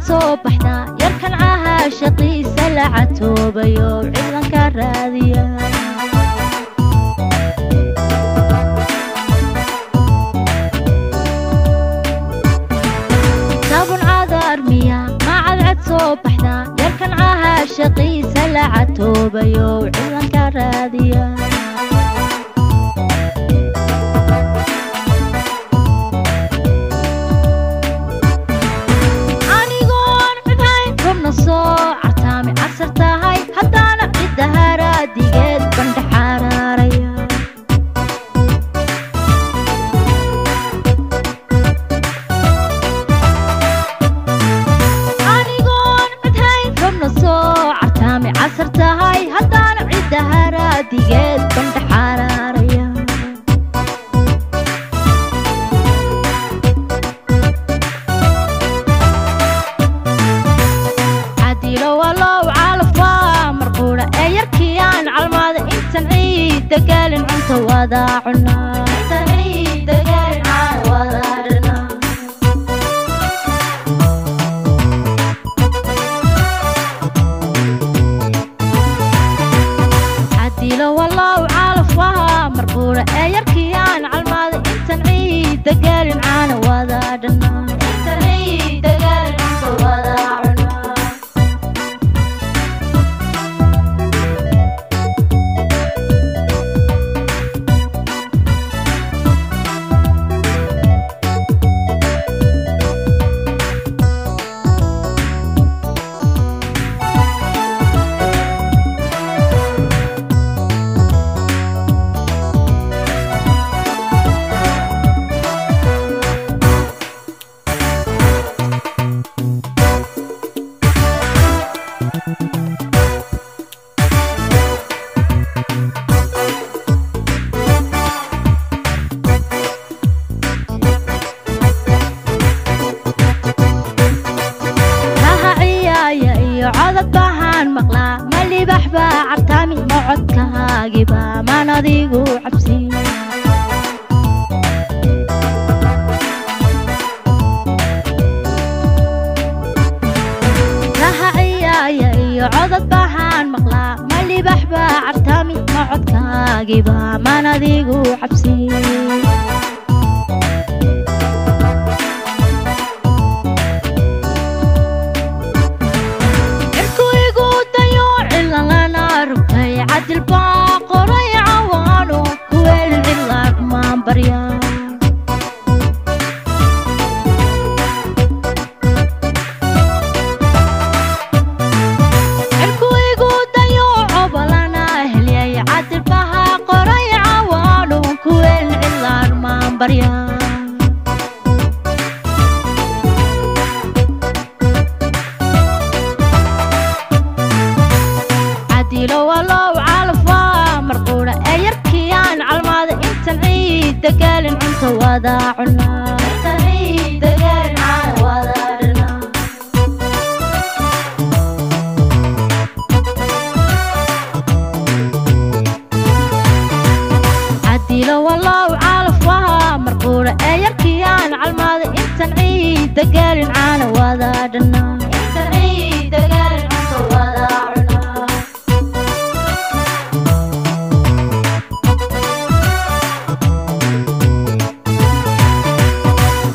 Soo baxda yarkan caha shaqiisa la catoobayo ciidanka raadiya. Sabun cadaar miya ma cadcad soo baxda yarkan caha shaqiisa la catoobayo ciidanka raadiya. Soo cartaami casar tahay haddaana cidda haraadigeed bandha xaraaraya. Anigoon cidhayn rabna soo cartaami casar tahay haddaana cidda haraadigeed bandha xaraaraya. Yarkii aan calmaada intan ciidda gaalin cunta wada cunaa. Intan ciidda gaalin caan wada dhanaa. Cadilo wallow calaf waa marquura ee yarkii aan calmaada intan ciidda gaalin caana wada dhanaa. Intan ciidda gaalin cunta wada cunaa. Raha ciyaaya iyo codad bahaan maqlaa ma libax baa cartaami ma codkaagiba maan adigu cabsin. Raha ciyaaya iyo codad bahaan maqlaa ma libax baa cartaami ma codkaagiba maan adigu cabsin. Cirku igu dayo cilalana rugtay cadil baa qoray cawaano kuweel cilaaq maan barya. Cirku igu dayo cobalana helyay cadil baha qoray cawaano kuweel cilaaq maan barya. Cadilo wallow calaf waa marquura ee yarkii aan calmaada intan ciidda gaalin cunta wada cunaa. Intan ciidda gaalin caan wada dhanaa. Cadilo wallow calaf waa marquura ee yarkii aan calmaada intan ciidda gaalin caana wada dhanaa. Intan ciidda gaalin cunta wada cunaa.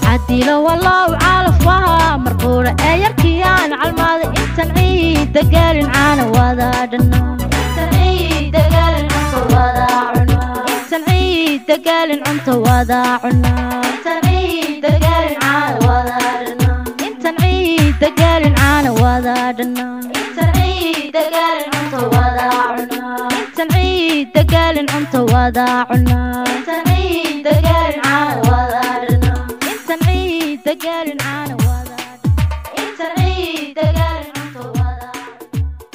Cadilo wallow calaf waa marquura ee yarkii aan calmaada intan ciidda gaalin caana wada dhanaa. Intan ciidda gaalin cunta wada cunaa. Intan ciidda gaalin cunta wada cunaa. Intan ciidda gaalin caana wada dhanaa. Intan ciidda gaalin caana wada dhanaa. Intan ciidda gaalin cunta wada cunaa. Intan ciidda gaalin cunta wada cunaa. Intan ciidda gaalin caana wada dhanaa. Intan ciidda gaalin caana.